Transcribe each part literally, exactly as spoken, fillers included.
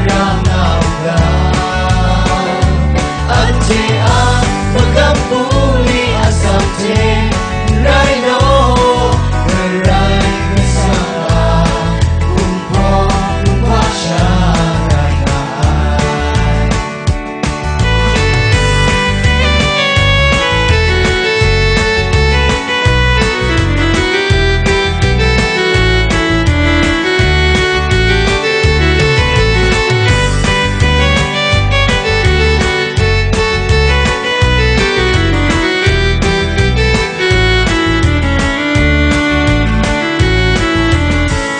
Ra nga u ga, anhte a magam bungli atsam hte n rai law, Karai Kasang a Kungpawng Kumhpa sha rai nga ai.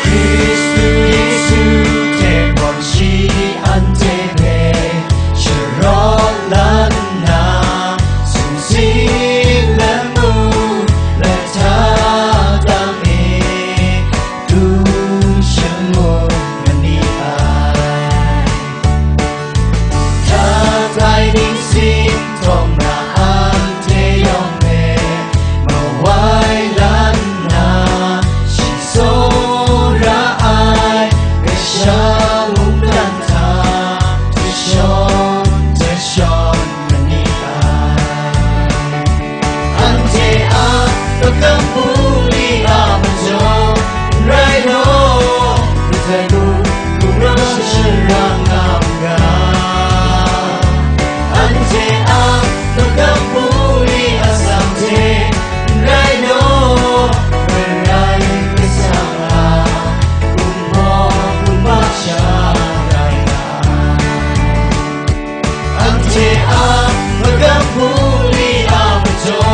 Hkristu Yesu hte gawn shi anhte hpe sharawng la nna, sumsing lamu lahta dang e, dum shangun ma ni ai. Htat ai ningsing htawng na anhte yawng hpe mawai la nna, shi tsawra ai kasha mungdan hta jashawn jashawn ma ni ai. Anhte a magam bungli a majaw n rai law, kadai mung gumrawng sharang nga u ga. Anhte a magam bungli atsam hte n rai law, Karai Kasang a Kungpawng Kumhpa sha rai nga ai. Anhte a magam bungli a majaw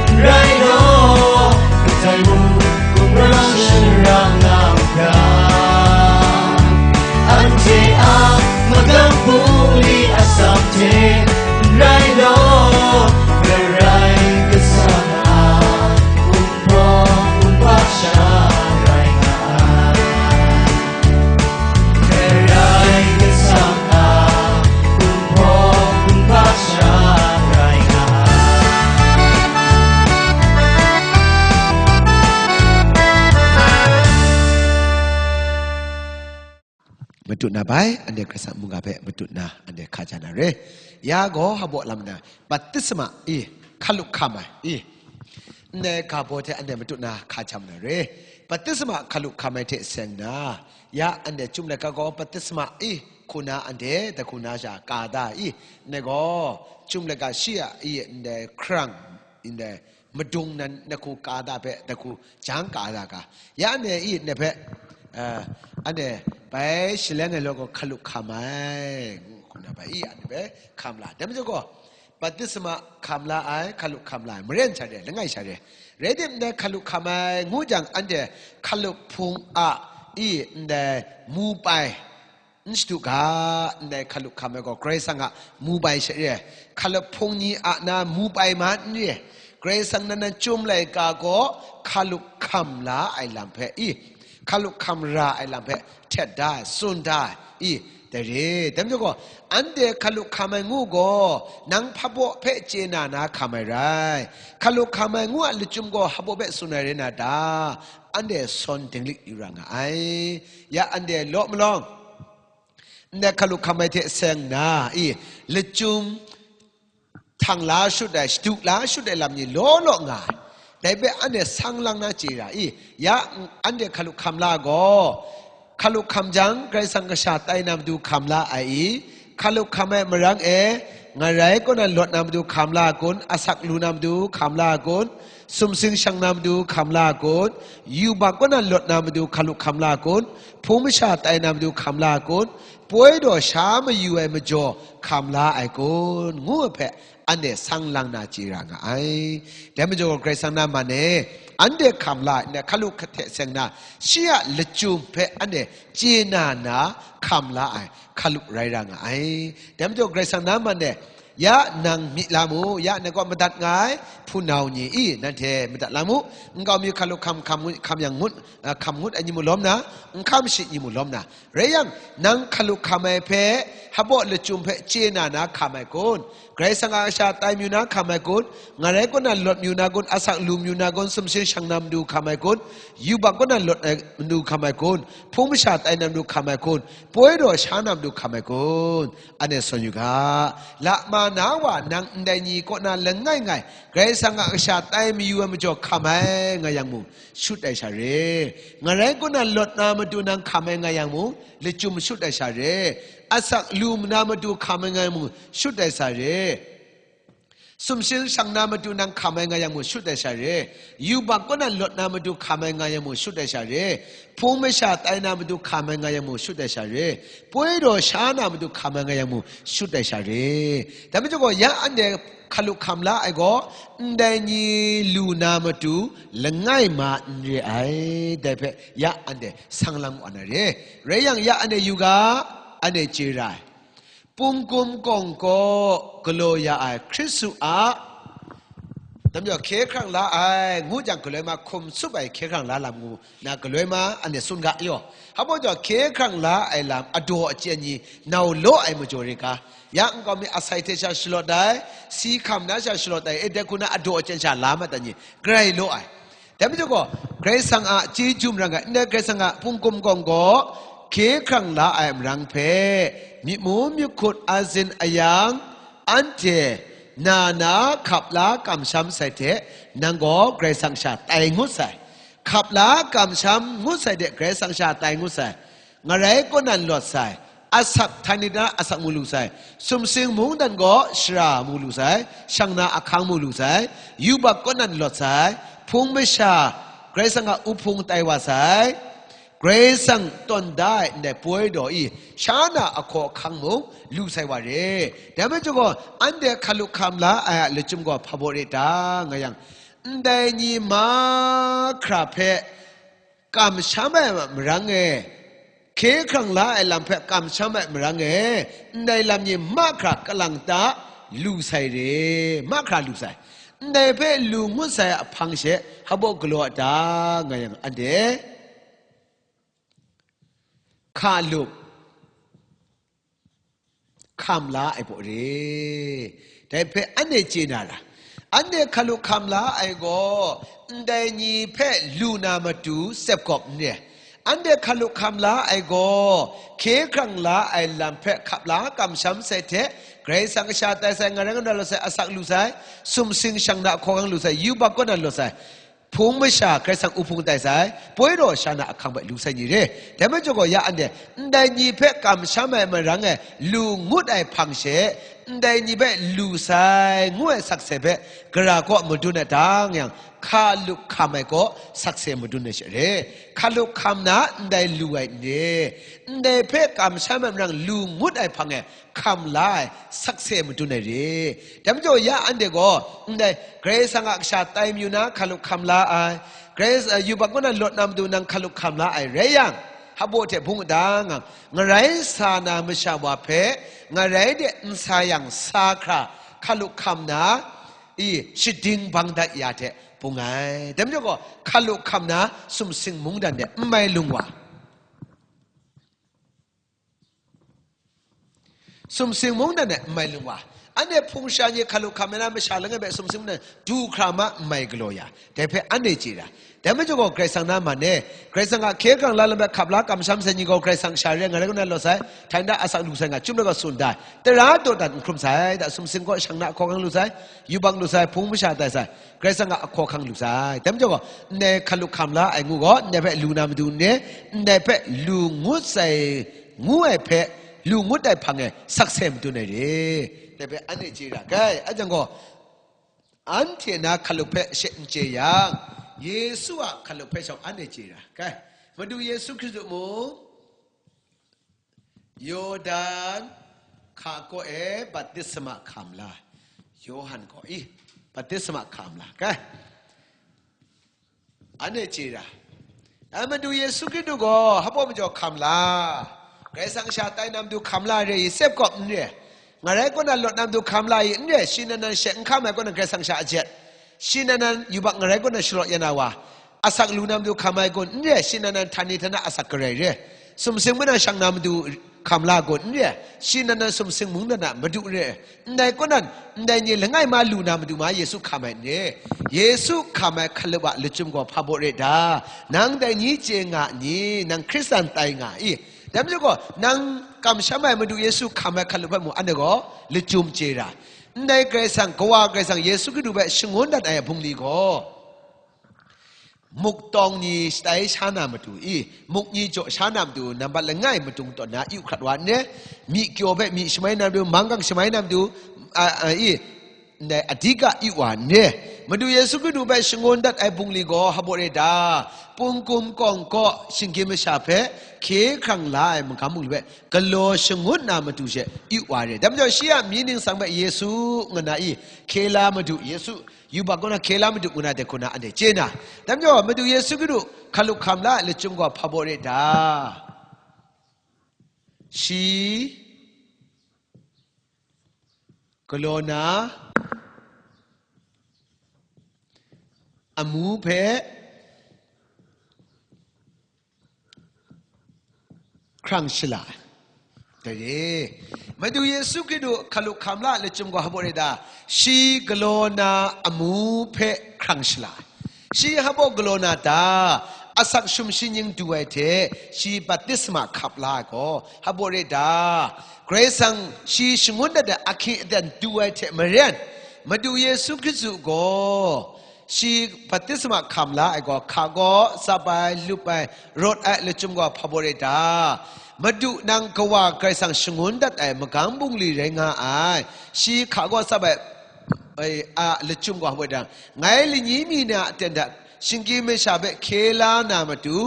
n rai law, kadai mung gumrawng sharang nga u ga. Anhte a magam bungli atsam hte n rai law, Karai Kasang a Kungpawng Kumhpa sha rai nga ai. Karai Kasang a Kungpawng Kumhpa sha rai nga ai. Matut na bai, anhte Karai Kasang mungga hpe matut na anhte hka ja na re. Ya gaw, hpabaw lam na, baptisma, i, hkalup hkam ai, i, ndai ga baw hte anhte matut na hka ja na re. Baptisma hkalup hkam ai hte seng na, ya anhte Chyum laika gaw baptisma, i, hku na anhte dahku na sha ka da, i, ndai gaw, Chyum laika shi a, i, ndai hkrang, ndai madung nan, na hku ka da hpe, dahku jang ka da ga. Ya anhte i, ndai hpe, eh, anhte bai shaleng ai law gaw hkalup hkam ai, ngu hku na bai i, anhte hpe hkam la. Dai majaw gaw, baptisma hkam la ai, hkalup hkam la ai, maren sha re, langai sha re. Rai tim, ndai hkalup hkam ai ngu jang, anhte hkalup hpung a, i, ndai mu pai, n shadu ga, ndai hkalup hkam ai gaw Karai Kasang a mu pai sha re ai, hkalup hpung ni a na mu pai ma n re ai, Karai Kasang nan nan Chyum laika gaw hkalup hkam la ai lam hpe, i, hkalup hkam ra ai lam hpe htet da ai, tsun da ai, i, dai re. Dai majaw gaw, anhte hkalup hkam ai ngu gaw, nang hpabaw hpe chye na na hkam ai rai. Hkalup hkam ai ngu a lachyum gaw hpabaw hpe tsun ai rai na ta? Anhte sawn dinglik yu ra nga ai. Ya anhte law malawng, ndai hkalup hkam ai hte seng na, i, lachyum htang la shut ai, shadu la shut ai lam ni law law nga ai. Dai hpe anhte sang lang na chye ra i? Ya, anhte hkalup hkam la gaw, hkalup hkam jang, Karai Kasang kasha tai na matu hkam la ai i? Hkalup hkam ai marang e, ngarai kaw na lawt na matu hkam la kun? Asak lu na matu hkam la kun? Sumsing shang na matu hkam la kun? Yubak kaw na lawt na matu hkalup hkam la kun? Hpung masha tai na matu hkam la kun? Poi daw sha mayu ai majaw hkam la ai kun? Ngu ai hpe anhte sang lang na chye ra nga ai. Dai majaw Karai Kasang na man e, anhte hkam la ai, ndai hkalup hte seng na, shi a lachyum hpe anhte chye na na hkam la ai hkalup rai ra nga ai. Dai majaw Karai Kasang na man e, ya nang myit la mu, ya nang kaw madat nga ai hpunau ni i, nanhte madat la mu, nkau mi hkalup hkam, hkam ngut, hkam yang ngut, a, hkam ngut ai ni mu lawm na, n hkam shi ni mu lawm na, rai yang, nang hkalup hkam ai hpe hpaw lachyum hpe chye na na hkam ai kun? Karai Kasang a kasha tai mayu na hkam ai kun? Ngarai kaw nan lawt mayu na kun? Asak lu mayu na kun? Sumsing shang na matu hkam ai kun? Yubak kaw nan lawt na matu hkam ai kun? Hpung masha tai na matu hkam ai kun? Poi daw sha na matu hkam ai kun? Anhte sawn yu ga. Lama na wa nang ndai ni kaw na langai ngai, Karai Kasang a kasha tai mayu ai majaw hkam ai nga yang mung, shut ai sha re. Ngarai kaw nan lawt na matu nang hkam ai nga yang mung, lachyum shut ai sha re. Asak lu na matu hkam ai nga yang mung, shut ai sha re. Sumsing shang na matu nang hkam ai nga yang mung, shut ai sha re. Yubak kaw nan lawt na matu hkam ai nga yang mung, shut ai sha re. Hpung masha tai na matu hkam ai nga yang mung, shut ai sha re. Poi daw sha na matu hkam ai nga yang mung, shut ai sha re. Dai majaw gaw, ya anhte hkalup hkam la ai gaw, ndai ni lu na matu langai ma n re ai. Dai hpe ya anhte sang lang wa na re. Rai yang, ya anhte yu ga, anhte chye ra ai. Pungkum kawng kaw galaw ya ai Hkristu a, dai majaw hkye hkrang la ai, ngu jang galoi ma hkum tsup ai hkye hkrang la lam ngu na galoi ma, anhte tsun ga yaw. Hpa majaw hkye hkrang la ai lam adaw achyen ni nau law ai majaw re ga, ya nkau mi asai hte sha shalawt ai, si hkam na sha shalawt ai, e dai hku na adaw achyen sha la mat ai ni, grai law ai. Dai majaw gaw, Karai Kasang a chyeju marang ai, ndai Karai Kasang a pungkum kawng gaw, hkye hkrang la ai marang hpe, myit mu myit hkut a zin a yang, anhte na na hkap la kamsham sai hte, nang gaw Karai Kasang sha tai ngut sai. Hkap la kamsham ngut sai hte Karai Kasang sha tai ngut sai. Ngarai kaw nan lawt sai, asak htan ni hta asak mu lu sai, sumsing mungdan gaw shara mu lu sai, shang na ahkang mu lu sai, yubak kaw nan lawt sai, hpung masha Karai Kasang a uhpung tai wa sai, Karai Kasang tawn da ai ndai poi daw i, sha na ahkaw ahkang mung lu sai wa re. Dai majaw gaw, anhte hkalup hkam la ai a lachyum gaw hpa baw re ta, nga yang, ndai ni mahkra hpe kamsham ai marang e, hkye hkrang la ai lam hpe kamsham ai marang e, ndai lam ni mahkra kalang ta lu sai re, mahkra lu sai. Ndai hpe lu ngut sai a hpang she hpaw galaw a ta, nga yang, anhte hkalup hkam la ai baw re. Dai hpe anhte chye na ra. Anhte hkalup hkam la ai gaw, ndai ni hpe lu na matu tsep gawp n re. Anhte hkalup hkam la ai gaw, hkye hkrang la ai lam hpe hkap la kamsham sai hte, Karai Kasang kasha tai sai, ngarai kaw nan lawt sai, asak lu sai, sumsing shang na ahkaw ahkang lu sai, yubak kaw nan lawt sai, hpung masha Karai Kasang uhpung tai sai, poi daw sha na ahkang hpe lu sai ni re. Dai majaw gaw, ya anhte ndai ni hpe kamsham ai marang e lu ngut ai hpang she, ndai ni hpe lu sai ngu ai sakse hpe gara kaw madun ai ta, nga yang, hkalup hkam ai kaw sakse madun ai she re. Hkalup hkam na ndai lu ai n re. Ndai hpe kamsham ai marang lu ngut ai hpang e hkam la ai, sakse madun ai re. Dai majaw, ya anhte gaw, ndai Karai Kasang a kasha tai mayu na hkalup hkam la ai, Karai, uh, yubak kaw nan lawt na matu nang hkalup hkam la ai rai yang, hpaw hte bung adang ang, ngarai sa na masha wa hpe ngarai de n sa yang sa hkra hkalup hkam na, i, shading bang dat ya hte bung ai. Dai majaw gaw, hkalup hkam na sumsing mungdan de n mai lung wa. Sumsing mungdan e n mai lung wa. Anhte hpung sha ni hkalup hkam ai na masha langai hpe sumsing mungdan du hkra ma n mai galaw ya. Dai hpe anhte chye ra. Dai majaw gaw Karai Kasang na man e. Karai Kasang a hkye hkrang la lam hpe hkap la kamsham sai ni gaw Karai Kasang sha re, ngarai kaw nan lawt sai, htai nta asak lu sai nga, chyum law gaw tsun da ai. Tara dawdan n hkrum sai, da sumsing kaw shang na ahkaw ahkang lu sai, yubak lu sai, hpung masha tai sai, Karai Kasang a ahkaw ahkang lu sai. Dai majaw gaw, ndai hkalup hkam la ai ngu gaw, ndai hpe lu na matu n re, ndai hpe lu ngut sai, ngu ai hpe lu ngut ai hpang e sakse madun ai re. Dai hpe anhte chye ra ai. A jang gaw, anhte na hkalup hpe she n chye yang, Yesu a hkalup hpe shawng anhte chye ra ai. Madu Yesu Hkristu mung, Yawdan hka kaw e baptisma hkam la, Yawhan gaw, i, baptisma hkam la, kai, anhte chye ra. Ai Madu Yesu Hkristu gaw hpaw majaw hkam la, Karai Kasang sha tai na matu hkam la re i, tsep gawp n re, ngarai kaw nan lawt na matu hkam la i, n re, shi nan nan she n hkam ai kaw nan Karai Kasang sha a jet, shi nan nan yubak ngarai kaw nan shalawt ya na wa, asak lu na matu hkam ai kun, n re, shi nan nan htan ni hta na asak garai re, sumsing mungdan shang na matu hkam la gun n re ai, shi nan nan sumsing mung nan a madu re ai, ndai kaw nan, ndai ni langai ma lu na madu ma Yesu hkam ai n re, Yesu hkam ai hkalup a lachyum gaw hpa baw re ta? Nang dai ni chye nga ni? Nang Hkristan tai nga i? Dai majaw gaw, nang kamsham ai Madu Yesu hkam ai hkalup hpe mu, anhte gaw lachyum chye ra. Ndai Karai Kasang, Kawa Karai Kasang Yesu Hkristu hpe shangun dat ai bungli gaw, muk tawng ni shatai sha na matu i, muk ni jaw sha na matu, nambat langai matung tawn na yu hkrat wa n re, myi kyaw hpe myi shamai na matu, manggang shamai na matu, a, a, i, ndai adika yu wa n re. Madu Yesu Hkristu hpe shangun dat ai bungli gaw hpa baw re ta? Pungkum kawng kaw shinggyim masha hpe hkye hkrang la ai magam bungli hpe galaw shangun na matu she yu wa re. Dai majaw shi a mying ningsang hpe Yesu ngu na i, hkye la madu, Yesu yubak kaw na hkye la madu ngu na de hku na anhte chye na. Dai majaw Madu Yesu Hkristu hkalup hkam la ai lachyum gaw hpa baw re ta? Shi galaw na amu hpe hkrang shala ai. Dai re. Madu Yesu Hkristu hkalup hkam la ai lachyum gaw hpa baw re ta? Shi galaw na amu hpe hkrang shala ai. Shi hpa baw galaw na ta? Asak shum shi ning du ai hte shi baptisma hkap la ai gaw hpa baw re ta? Karai Kasang shi shangun dat ai ahkying aten du ai hte maren, Madu Yesu Hkristu gaw shi baptisma hkam la ai gaw, hka gaw tsap ai, lup ai, rawt ai lachyum gaw hpa baw re ta? Madu nang Kawa Karai Kasang shangun dat ai magam bungli rai nga ai, shi hka gaw tsap ai, ai, a lachyum gaw hpa baw re ta? Ngai lani mi na aten hta shinggyim masha hpe hkye la na matu,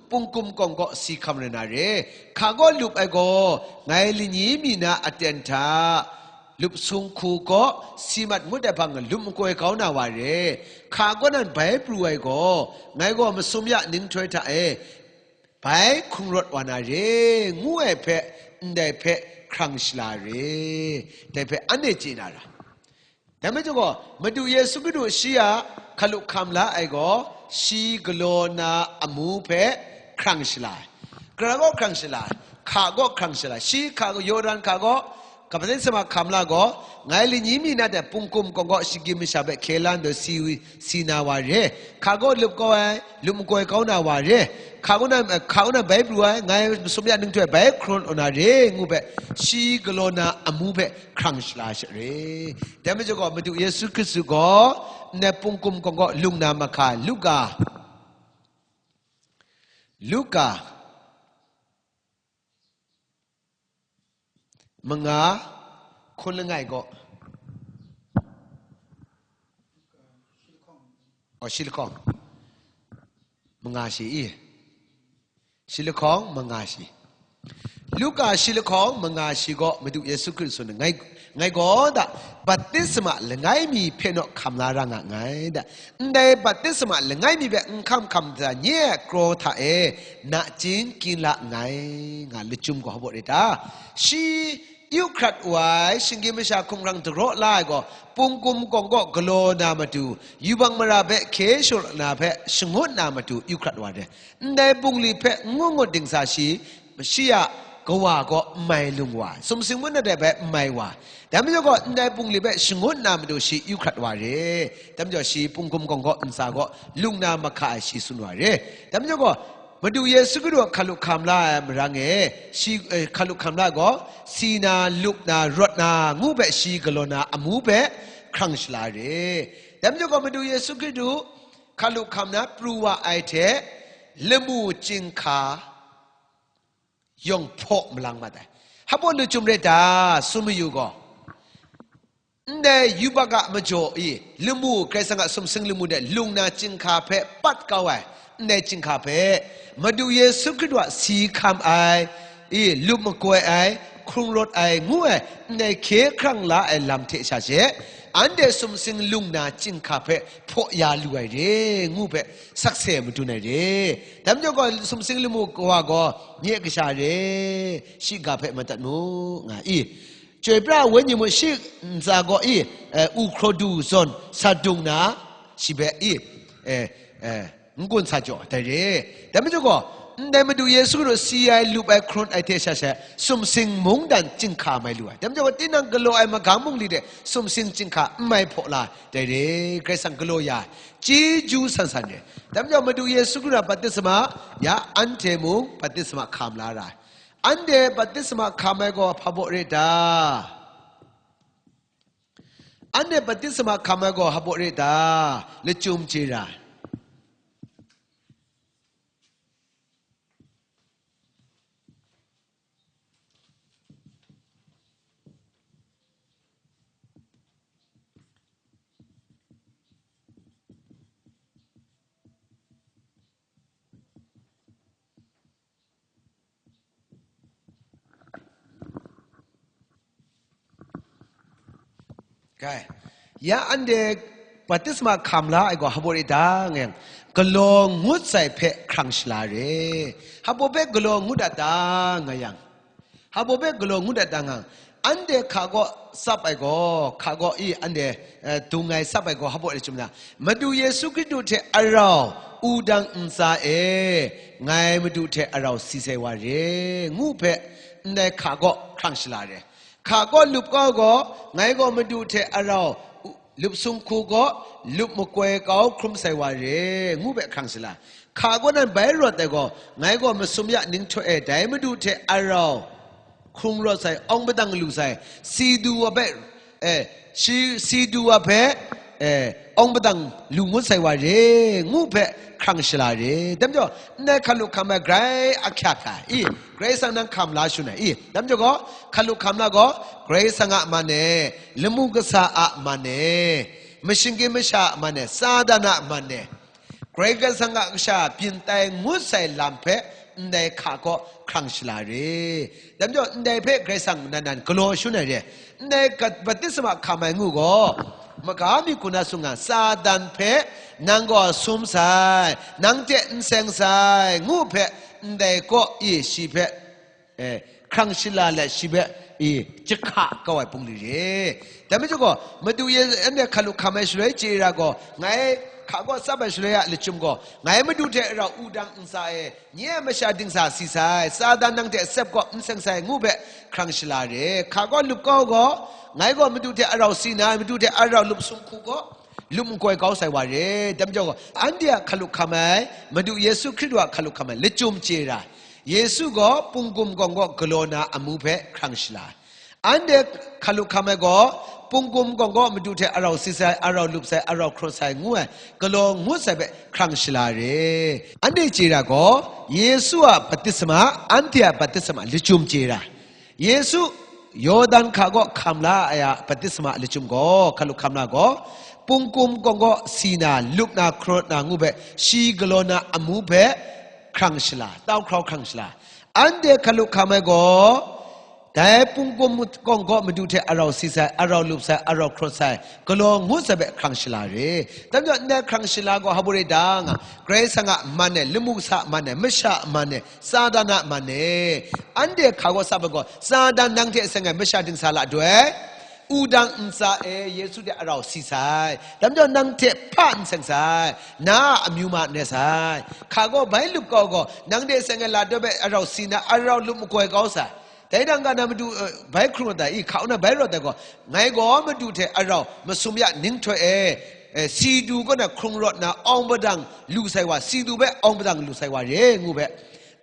pungkum kawng kaw si hkam rai na re. Hka gaw lup ai gaw, ngai lani mi na aten hta lup sung hku kaw si mat ngut ai hpang lup makoi kau na wa re. Hka kaw nan bai pru ai gaw, ngai gaw masum ya ninghtoi hta e bai hkrung rawt wa na re, ngu ai hpe, ndai hpe hkrang shala re. Dai hpe anhte chye na ra. Dai majaw gaw, Madu Yesu Hkristu shi a hkalup hkam la ai gaw, shi galaw na amu hpe hkrang shala ai. Gara gaw hkrang shala ai, hka gaw hkrang shala ai. Shi hka gaw, Yawdan hka gaw, baptisma hkam la gaw, ngai lani mi na hte pungkum kawng kaw shinggyim masha hpe hkye la nhtawm si, si na wa re. Hka gaw lup kau ai, lup makoi kau na wa re. Hka kaw nan, hka kaw nan bai pru ai, ngai masum ya ninghtoi bai hkrung rawt na re, ngu hpe, shi galaw na amu hpe hkrang shala ai sha re. Dai majaw gaw, Madu Yesu Hkristu gaw ndai pungkum kawng kaw lung na mahka, Luka, Luka manga, hkun langai gaw, aw, shi lahkawng manga shi i, shi lahkawng manga shi. Luka shi lahkawng manga shi gaw Madu Yesu Hkristu ngai, ngai gaw da, baptisma langai mi hpe naw hkam la ra nga nngai da. Ndai baptisma langai mi hpe n hkam hkam da nye ai kraw hta e nachying kyin la nngai, nga lachyum gaw hpa baw re ta? Shi yu hkrat wa ai, shinggyim masha hkumhkrang daraw la ai gaw, pungkum kawng kaw galaw na matu, yubak mara hpe hkye sharawt na hpe shangut na matu yu hkrat wa ai. Ndai bungli hpe n ngut ngut dingsa shi, shi a kawa gaw n mai lung wa ai, sumsing mung na dai bai n mai wa ai. Dai majaw gaw, ndai bungli hpe shangut na matu shi yu hkrat wa re. Dai majaw shi pungkum kawng kaw ntsa gaw lung na mahka ai shi tsun wa re. Dai majaw gaw, Madu Yesu Hkristu a hkalup hkam la ai marang e, shi, eh, hkalup hkam la ai gaw, si na, lup na, rawt na, ngu hpe shi galaw na amu hpe hkrang shala re. Dai majaw gaw, Madu Yesu Hkristu hkalup hkam na pru wa ai hte, lamu chyinghka yawng hpaw malang mat ai. Hpa baw lachyum re ta, tsun mayu gaw, ndai yubak a majaw i, lamu, Karai Kasang a sumsing lamu de lung na chyinghka hpe pat kau ai, ndai chyinghka hpe, Madu Yesu Hkristu a si hkam ai, i, lup makoi ai, hkrung rawt ai, ngu ai, ndai hkye hkrang la ai lam hte sha she, anhte sumsing lung na chyinghka hpe hpaw ya lu ai re, ngu hpe sakse madun ai re. Dai majaw gaw, sumsing lamu wa gaw, nye kasha re, shiga hpe madat mu, nga i. Chyoi pra ai wenyi mung shi ntsa gaw i, eh, u hkraw du zawn sa dung na, shi hpe i, eh, eh, n-gun sa jaw, dai re. Dai majaw gaw, Ndai Madu Yesu Hkristu si ai, lup ai, hkrun ai hte sha sha, sumsing mungdan chyinghka mai lu ai. Dai majaw, tinang galaw ai magam bungli de sumsing chyinghka n mai hpaw la, dai re, Karai Kasang galaw ya ai, chyeju san san re. Dai majaw, Madu Yesu Hkristu a baptisma, ya anhte mung baptisma hkam la ra ai. Anhte baptisma hkam ai gaw hpa baw re ta? Anhte baptisma hkam ai gaw hpa baw re ta? Lachyum chye ra. Kai, ya anhte baptisma hkam la ai gaw hpa baw re ta nga yang, galaw ngut sai hpe hkrang shala re. Hpa baw hpe galaw ngut dat ta nga yang, hpa baw hpe galaw ngut dat ta nga yang, anhte hka kaw tsap ai gaw, hka kaw i anhte, eh, dung ai tsap ai gaw hpa baw re chyum na, Madu Yesu Hkristu hte arau wudang ntsa e ngai Madu hte arau si sai wa re, ngu hpe ndai hka kaw hkrang shala re. Hka kaw lup kau gaw, ngai gaw Madu hte arau lup sung hku gaw, lup makoi kau hkrum sai wa re, ngu hpe hkrang shala. Hka kaw nan bai rawt ai gaw, ngai gaw masum ya ninghtoi e dai Madu hte arau hkrung rawt sai, awng padang lu sai, si du wa hpe, eh, shi, si du wa hpe, eh, awng padang lu ngut sai wa re, ngu hpe hkrang shala re. Dai majaw, ndai hkalup hkam ai grai ahkyak hka i, Karai Kasang nang hkam la shangun ai i, dai majaw gaw, hkalup hkam na gaw, Karai Kasang a man e, lamu kasa a man e, mashingkim masha a man e, Satan a man e, Karai Kasang a kasha byin tai ngut sai lam hpe ndai hka kaw hkrang shala re. Dai majaw, ndai hpe Karai Kasang nan nan galaw shangun ai re. Ndai gat, baptisma hkam ai ngu gaw, maga mi hku na sung nga, Satan hpe nang gaw sum sai, nang hte n seng sai, ngu hpe ndai kaw i shi hpe, eh, hkrang shala let shi hpe i jahka kau ai bungli re. Dai majaw gaw, Madu Yesu anhte hkalup hkam ai shaloi chye ra gaw, ngai hka kaw tsap ai shaloi a lachyum gaw, ngai Madu hte rau wudang ntsa e, nye a masha dingsa si sai, Satan nang hte sep gaw n seng sai, ngu hpe hkrang shala re. Hka kaw lup kau gaw, ngai gaw Madu hte arau si na, Madu hte arau lup sung hku gaw, lup makoi kau sai wa re. Dai majaw gaw, anhte a hkalup hkam ai, Madu Yesu Hkristu a hkalup hkam ai, lachyum chye ra. Yesu gaw pungkum gawng gaw galaw na amu hpe hkrang shala. Anhte hkalup hkam ai gaw, pungkum gawng gaw Madu hte arau si sai, arau lup sai, arau hkrawt sai, ngu ai, galaw ngut sai hpe hkrang shala re. Anhte chye ra gaw, Yesu a baptisma, anhte a baptisma lachyum chye ra. Yesu Yawdan hka kaw hkam la ai a baptisma lachyum gaw, hkalup hkam na gaw, pungkum gawng gaw si na, lup na, hkrawt na ngu hpe, shi galaw na amu hpe hkrang shala, tau hkrau hkrang shala. Anhte hkalup hkam ai gaw, dai pungkum gawng gaw Madu hte arau si sai, arau lup sai, arau hkrawt sai, galaw ngut sai hpe hkrang shala re. Dai majaw, ndai hkrang shala gaw hpa baw re ta nga, Karai Kasang a man e, lamu kasa a man e, masha a man e, Satan a man e. Anhte hka kaw tsap ai gaw, Satan nang hte seng ai masha dingsa la doi, wudang ntsa e Yesu hte arau si sai. Dai majaw, nang hte hpa n seng sai, na a amyu ma n re sai. Hka kaw bai lup kau gaw, nang hte seng ai la doi hpe arau si na, arau lup makoi kau sai. Dai nang ga na Madu, eh, bai hkrung rawt ai i, hka kaw na bai rawt ai gaw, ngai gaw Madu hte arau masum ya ninghtoi e, eh, si du kaw na hkrung rawt na awng padang lu sai wa, si du hpe awng padang lu sai wa re, ngu hpe,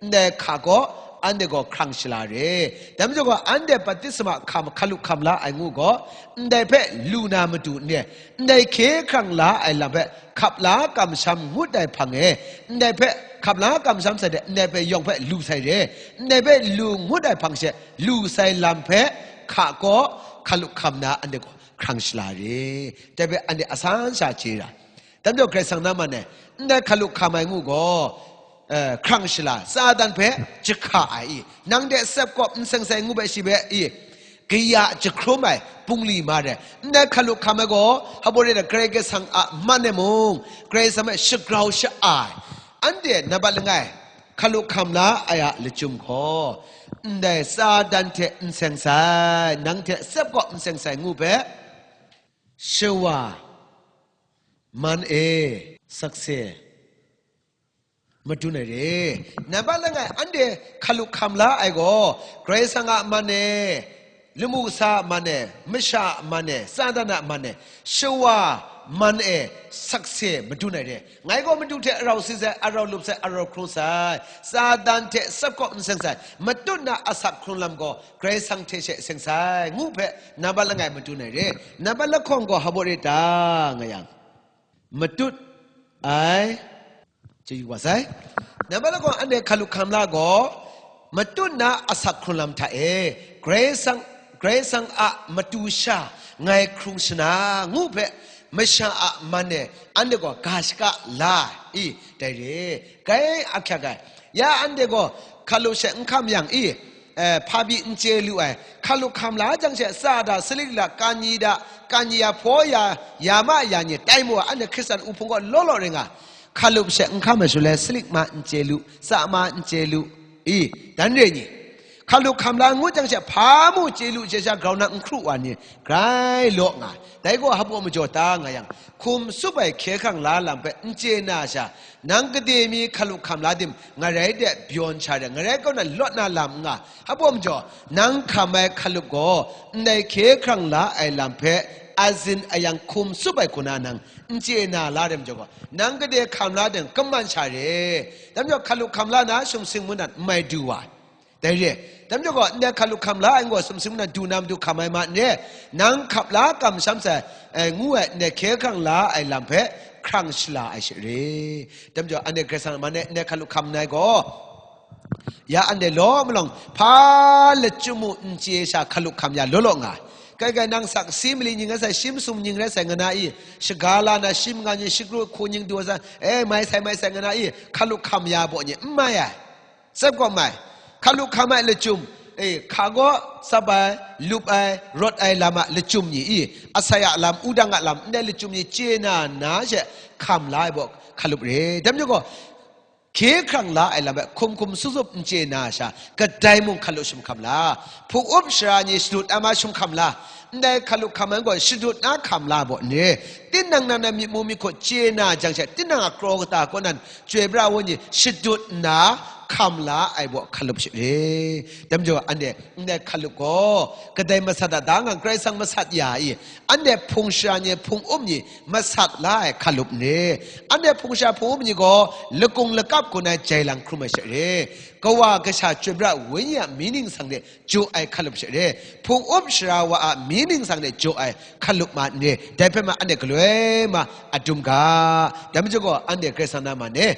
ndai hka gaw anhte gaw hkrang shala re. Dai majaw gaw, anhte baptisma hkam, hkalup hkam la ai ngu gaw, ndai hpe lu na matu n re, ndai hkye hkrang la ai lam hpe hkap la kamsham ngut ai hpang e, ndai hpe hkap la kamsham sai de, ndai hpe yawng hpe lu sai re, ndai hpe lu ngut ai hpang she, lu sai lam hpe hka kaw hkalup hkam na anhte gaw hkrang shala re. Dai hpe anhte asan sha chye ra. Dai majaw Karai Kasang na man e, ndai hkalup hkam ai ngu gaw, eh, hkrang shala, Satan hpe jahka ai i, nang hte sep gaw n seng sai ngu hpe shi hpe i, kaya jahkrum ai bungli ma re. Ndai hkalup hkam ai gaw, hpa baw re na, Karai Kasang a man e mung, Karai Kasang hpe shagrau sha-a ai. Anhte nambat langai, hkalup hkam la ai a lachyum gaw, ndai Satan hte n seng sai, nang hte sep gaw n seng sai ngu hpe, shawa man e, sakse. madun ai re. Nambat langai, anhte hkalup hkam la ai gaw, Karai Kasang a man e, lamu kasa a man e, masha a man e, Satan a man e, shawa man e, sakse madun ai re. Ngai gaw madu hte arau si sai, arau lup sai, arau hkrung sai, Satan hte sap kaw n seng sai, matut na asak hkrung lam gaw Karai Kasang hte she seng sai, ngu hpe nambat langai madun ai re. Nambat lahkawng gaw hpa baw re ta, nga yang, matut ai, chye yu wa sai. Nambat lahkawng, anhte hkalup hkam la gaw, matut na asak hkrung lam hta e, Karai Kasang, Karai Kasang a matu sha ngai hkrung shana, ngu hpe, masha a man e anhte gaw ga shaka la i, dai re. Grai ahkyak ai. Ya anhte gaw hkalup she n hkam yang i, eh, hpa pyi n chye lu ai, hkalup hkam la jang she, sa da, salik la, kanyi da, kanyi ya, hpaw ya, ya ma ya ni, tai mu ai, anhte Hkristan uhpung gaw law law ring nga, hkalup she n hkam ai shaloi, salik ma n chye lu, sa ma n chye lu, i, dan re ni? Hkalup hkam la ngut jang she, hpa mu chye lu chye sha grau na n hkru wa ni, grai law nga ai. Dai gaw hpa baw majaw ta, nga yang, hkum tsup ai hkye hkrang la lam hpe n chye na sha, nang gade mi hkalup hkam la tim, ngarai de byawn sha re, ngarai kaw na lawt na lam n nga, hpa baw majaw, nang hkam ai hkalup gaw, ndai hkye hkrang la ai lam hpe azin ayang hkum tsup ai hku na nang n chye na la re majaw gaw, nang gade hkam la deng kaman sha re. Dai majaw hkalup hkam la na sumsing mungdan n mai du wa ai. Dai re, dai majaw gaw, ndai hkalup hkam la ai gaw, sumsing mungdan du na matu hkam ai ma n re, nang hkap la kamsham sai, eh, ngu ai, ndai hkye hkrang la ai lam hpe hkrang shala ai she re. Dai majaw, anhte Karai Kasang a man e, ndai hkalup hkam nngai gaw, ya anhte law malawng, hpa lachyum mu n chye sha hkalup hkam ya law law nga ai. Kai kai nang sakse mali ning rai sai, shi masum ning rai sai nga na i, shaga la na shi manga ning, shi kru hku ning du ai sai, e, mai sai, mai sai nga na i, hkalup hkam ya baw ni n mai ai. Tsep gaw mai, hkalup hkam ai lachyum, e, hka gaw tsap ai, lup ai, rawt ai lam a lachyum ni i, asai a lam, wudang a lam, ndai lachyum ni chye na na she hkam la ai baw hkalup re. Dai majaw gaw, hkye hkrang la ai lam hpe hkum hkum tsup tsup n chye na sha, kadai mung hkalup shamhkam la, hpung up sara ni shadut ai ma shamhkam la, ndai hkalup hkam ai gaw shadut na hkam la baw n re. Tinang nang na myit mu myit hku chye na jang she, tinang a kraw kata kaw nan chyoi pra ai ni shadut nna hkam la ai baw hkalup she re. Dai majaw, anhte ndai hkalup gaw kadai masat a da nga, Karai Kasang masat ya i, anhte hpung sara ni, hpung up ni masat la ai hkalup n re. Anhte hpung sara hpung up ni gaw lakung lakap hku na jai lang hkrum ai she re. Kawa Kasha chyoi pra ai Wenyi a mying ningsang de jaw ai hkalup she re. Hpung up sara wa a mying ningsang de jaw ai hkalup ma n re. Dai hpe ma anhte galoi ma a dum ga. Dai majaw gaw, anhte Karai Kasang na man e,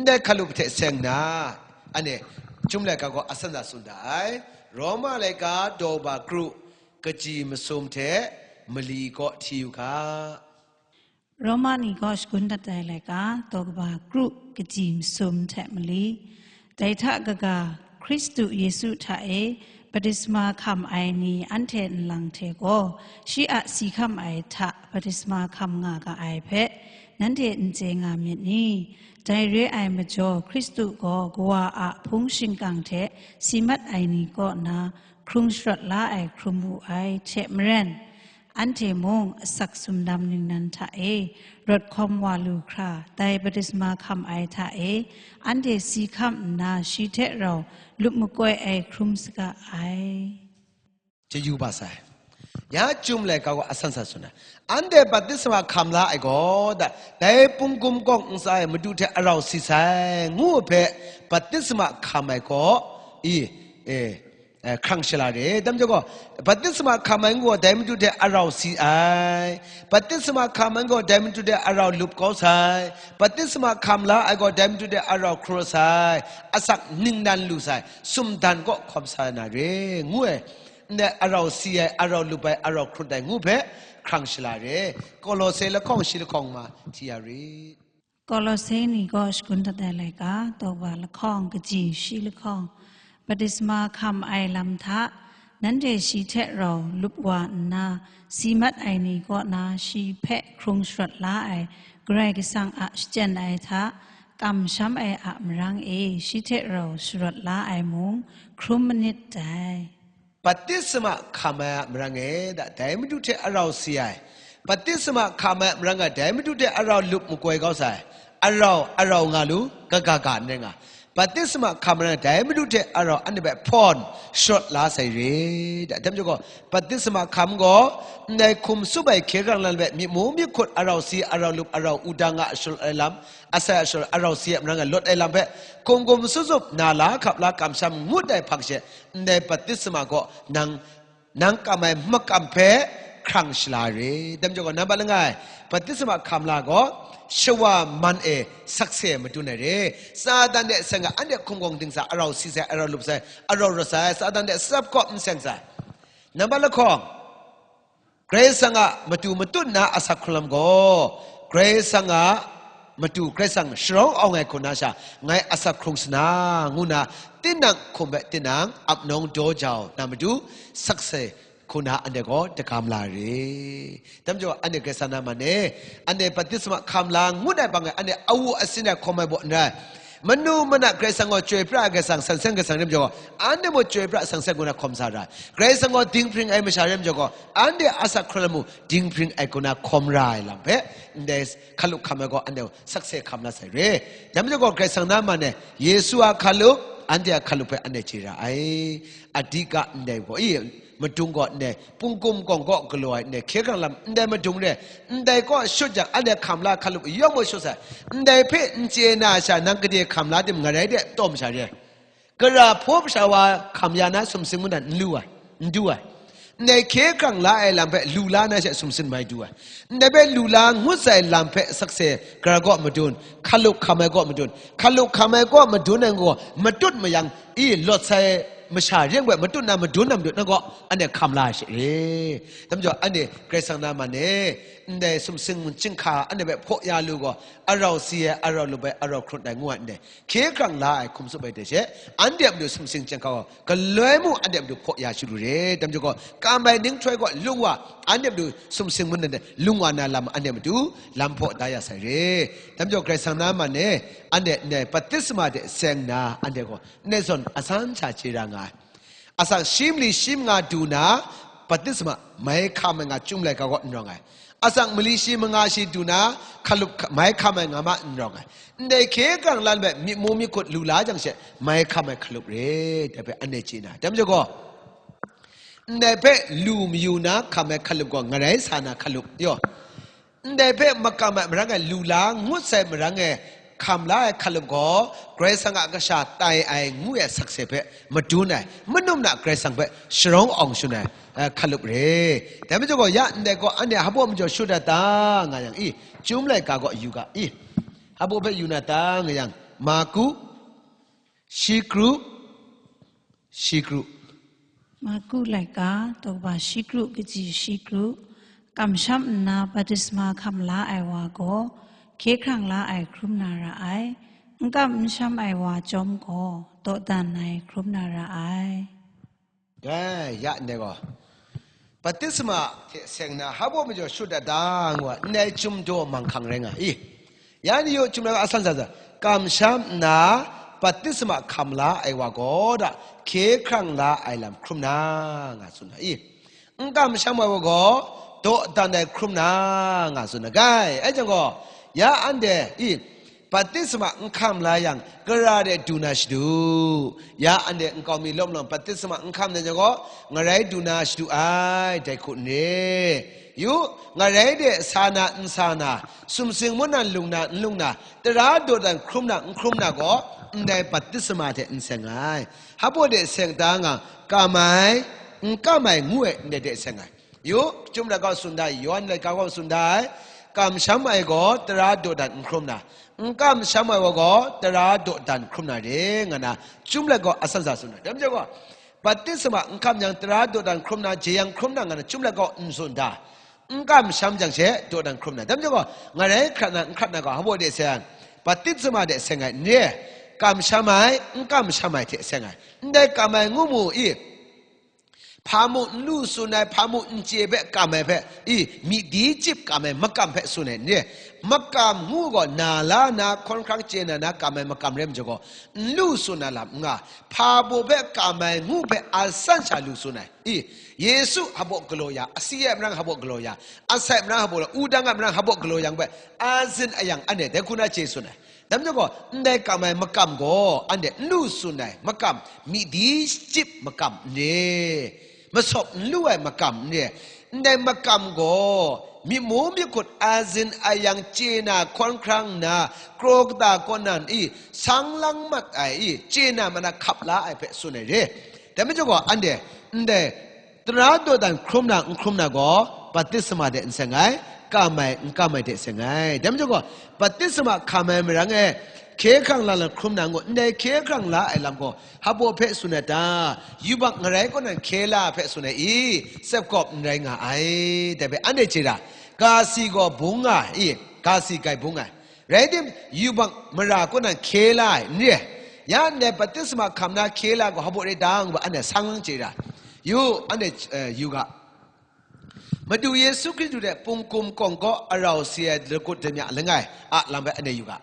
ndai hkalup hte seng nna, anhte Chyum laika gaw asan sa tsun da ai. Roma laika daw ba kru, kaji masum hte mali kaw hti yu ga. Roma ni kaw shagun dat ai laika, daw kaba kru, kaji masum hte mali. Dai hta kaga, Hkristu Yesu hta e baptisma hkam ai ni anhte nlang hte gaw, shi a si hkam ai hta baptisma hkam nga ga ai hpe, nanhte n chye nga myit ni? Dai re ai majaw, Hkristu gaw Kawa a hpung shingkang hte si mat ai ni kaw na hkrung sharawt la ai hkrum wu ai hte maren, anhte mung asak sumdam ningnan hta e rawt hkawm wa lu hkra, dai baptisma hkam ai hta e anhte si hkam nna, shi hte rau lup makoi ai hkrum saga ai. Chye yu ba sai. Ya Chyum laika gaw asan sa tsun ai. Anhte baptisma hkam la ai gaw, da, dai Pungkum Kawng ntsa e Madu hte arau si sai, ngu ai hpe, baptisma hkam ai gaw, i, e, e, hkrang shala re. Dai majaw gaw, baptisma hkam ai ngu gaw, dai Madu hte arau si ai. Baptisma hkam ai gaw, dai Madu hte arau lup kau sai. Baptisma hkam la ai gaw, dai Madu hte arau hkrung sai. Asak ningnan lu sai. Sumdan kaw hkawm sa na re, ngu ai. Ndai arau si ai, arau lup ai, arau hkrung ai ngu hpe hkrang shala re. Kolose lahkawng shi lahkawng ma hti ya rit. Kolose ni gaw shagun dat ai laika, daw kaba lahkawng, kaji shi lahkawng, baptisma hkam ai lam hta, nanhte shi hte rau lup wa nna, si mat ai ni kaw na shi hpe hkrung sharawt la ai Karai Kasang a shachyen ai hta, kamsham ai a marang e shi hte rau sharawt la ai mung hkrum manit dai. Baptisma hkam ai a marang e, da, dai Madu hte arau si ai. Baptisma hkam ai a marang e, dai Madu hte arau lup makoi kau sai. arau, arau nga lu, kaga ga n rai nga. Baptisma hkam rai dai Madu hte arau anhte hpe hpawn sharawt la sai re, da. Dai majaw gaw, baptisma hkam gaw, ndai hkum tsup ai hkye hkrang lam hpe, myit mu myit hkut, arau si, arau lup, arau wudang a sharawt ai lam, asai a sharawt, arau si a marang e lawt ai lam hpe, hkum hkum tsup tsup, na la hkap la, kamsham ngut ai hpang she, ndai baptisma gaw nang nang kam ai makam hpe hkrang shala re. Dai majaw gaw, nambat langai, baptisma hkam la gaw, shawa man e sakse madun ai re. Satan de seng ai, anhte hkum gawng ding sai, arau si sai, arau lup sai, arau rawt sai, Satan de tsap kaw n seng sai. Nambat lahkawng, Karai Kasang a matu matut na asak hkrung lam gaw, Karai Kasang a matu Karai Kasang sharawng awng ai hku na sha, ngai asak hkrung sa na, ngu na, tinang hkum hpe tinang ap nawng daw jau na matu, sakse hku na anhte gaw dagam la re. Dai majaw, anhte Karai Kasang na man e, anhte baptisma hkam la ngut ai hpang e, anhte awu asin ai hkawm ai baw n rai. Manu mana Karai Kasang gaw chyoi pra ai Karai Kasang, san seng Karai Kasang rai majaw gaw, anhte mung chyoi pra san seng ngu na hkawm sa ra ai. Karai Kasang gaw dinghpring ai masha rai majaw gaw, anhte asak hkrung lam mung dinghpring ai hku na hkawm ra ai lam hpe, ndai hkalup hkam ai gaw anhte sakse hkam la sai re. Dai majaw gaw, Karai Kasang na man e, Yesu a hkalup, anhte a hkalup hpe anhte chye ra ai. Adika ndai gaw, i, madung gaw ndai, pungkum gawng kaw galaw ai ndai, hkye hkrang lam ndai madung re, ndai kaw shut jang, anhte hkam la hkalup yawng gaw shut sai, ndai hpe n chye na sha, nang gade hkam la tim, ngarai de tawm sha re. Gara hpaw kasha wa hkam ya na sumsing mungdan n lu ai, n du ai. Ndai hkye hkrang la ai lam hpe lu la na she sumsing mai du ai. Ndai hpe lu la ngut sai lam hpe sakse gara kaw madun, hkalup hkam ai kaw madun, hkalup hkam ai kaw madun ai gaw matut mayang, i, lawt sai masha ring hpe matut na madun na madun na gaw, anhte hkam la ai she re. Dai majaw, anhte Karai Kasang na man e, ndai sumsing chyinghka anhte hpe hpaw ya lu gaw, arau si ai, arau lup ai, arau hkrut ai ngu ai ndai, hkye hkrang la ai hkum tsup ai hte she, anhte a matu sumsing chyinghka gaw, galoi mung anhte a matu hpaw ya sha lu re. Dai majaw gaw, kam ai nhtoi gaw lung wa, anhte a matu sumsing mungdan de lung wa na lam, anhte a matu lam hpaw da ya sai re. Dai majaw, Karai Kasang na man e, anhte ndai baptisma de seng nna, anhte gaw ndai zawn asan sha chye ra nga ai. Asak shi mali shi manga du na, baptisma mai hkam ai nga chyum laika gaw n rawng ai. Asak mali shi manga shi du na, hkalup hka-, mai hkam ai nga ma n rawng ai. Ndai hkye hkrang lam hpe myit mu myit hkut lu la jang she, mai hkam ai hkalup re, dai hpe anhte chye na. Dai majaw gaw, ndai hpe lu mayu na hkam ai hkalup gaw, ngarai sa na hkalup, yaw. Ndai hpe makam ai marang e, lu la ngut sai marang e hkam la ai hkalup gaw, Karai Kasang a kasha tai ai ngu ai sakse hpe madun ai, manum na Karai Kasang hpe sharawng awng shun ai, eh, hkalup re. Dai majaw gaw, ya ndai gaw, anhte hpa baw majaw shut dat ta, nga yang, i, chyum laika gaw yu ga, i, hpa baw hpe yu na ta, nga yang, Marku, shi kru, shi kru. Marku laika, daw kaba shi kru, kaji shi kru, kamsham nna baptisma hkam la ai wa gaw, hkye hkrang la ai hkrum na ra ai, n kam n sham ai wa chyawm gaw, dawdan ai hkrum na ra ai. Dai, ya ndai gaw, baptisma hte seng na hpa baw majaw shut dat ta, ngu ai, ndai chyum daw manghkang rai nga i. Ya ni yaw chyum na asan sa sa, kamsham nna baptisma hkam la ai wa gaw da, hkye hkrang la ai lam hkrum na, nga tsun ai i. N kamsham ai wa gaw, dawdan ai hkrum na, nga tsun ai. Gai, ai jang gaw, ya anhte i, baptisma n hkam la yang, gara de du na shadu. Ya anhte nkau mi lawm lawm baptisma n hkam na jang gaw, ngarai du na shadu ai, dai hku n re. Yu, ngarai de sa na n sa na, sumsing mungdan lung na n lung na, tara dawdan hkrum na n hkrum na gaw, ndai baptisma hte n seng ai. Hpa baw de seng ta nga, kam ai, n kam ai ngu ai, ndai de seng ai. Yu, Chyum Laika gaw tsun da ai, Yawhan Laika gaw tsun da ai, kamsham ai gaw tara dawdan n hkrum na, n kamsham ai wa gaw tara dawdan hkrum na re, nga na, Chyum Laika gaw asan sa tsun da. Dai majaw gaw, baptisma n hkam yang tara dawdan hkrum na, jeyang hkrum na, nga na, Chyum Laika gaw n tsun da. N kamsham jang she dawdan hkrum na. Dai majaw gaw, ngarai hkrat na, n hkrat na gaw, hpa baw de seng, baptisma de seng ai n re, kamsham ai, n kamsham ai hte seng ai. Ndai kam ai ngu mu i, Hpa mu n lu tsun ai, hpa mu n chye hpe kam ai hpe, i, myi di chyip kam ai makam hpe tsun ai n re. Makam ngu gaw, na la na, hkawn hkrang chye na na kam ai makam rai majaw gaw, n lu tsun na lam n nga. Hpa baw hpe kam ai ngu hpe a san sha lu tsun ai. I, Yesu hpaw galaw ya, asi ai marang hpaw galaw ya, asai marang hpaw galaw, wudang a marang hpaw galaw yang hpe, a zin a yang anhte dai hku na chye tsun ai. Dai majaw gaw, ndai kam ai makam gaw, anhte n lu tsun ai makam, myi di chyip makam n re, masawp n lu ai makam n re, ndai makam gaw, myi mu myi hkut a zin a yang chye na hkawn hkrang nna, kraw kata kaw nan i, sang lang mat ai i, chye na ma na hkap la ai hpe tsun ai re. Dai majaw gaw, anhte ndai tara dawdan hkrum na n hkrum na gaw, baptisma de n seng ai, kam ai n kam ai de seng ai. Dai majaw gaw, baptisma hkam ai marang e, hkye hkrang la lam hkrum na ngu, ndai hkye hkrang la ai lam gaw, hpaw hpe tsun ai ta? Yubak ngarai kaw nan hkye la hpe tsun ai i, tsep kawp n rai nga ai. Dai hpe anhte chye ra, ga si gaw bung nga ai i, ga si grai bung ai. Rai tim, yubak mara kaw nan hkye la ai n re ai. Ya ndai baptisma hkam na hkye la gaw, hpaw rai ta ngu, anhte sang lang chye ra. Yu, anhte, eh, yu ga. Madu Yesu Hkristu hte pungkum kawng kaw arau si ai lagut damya langai a lam bai anhte yu ga.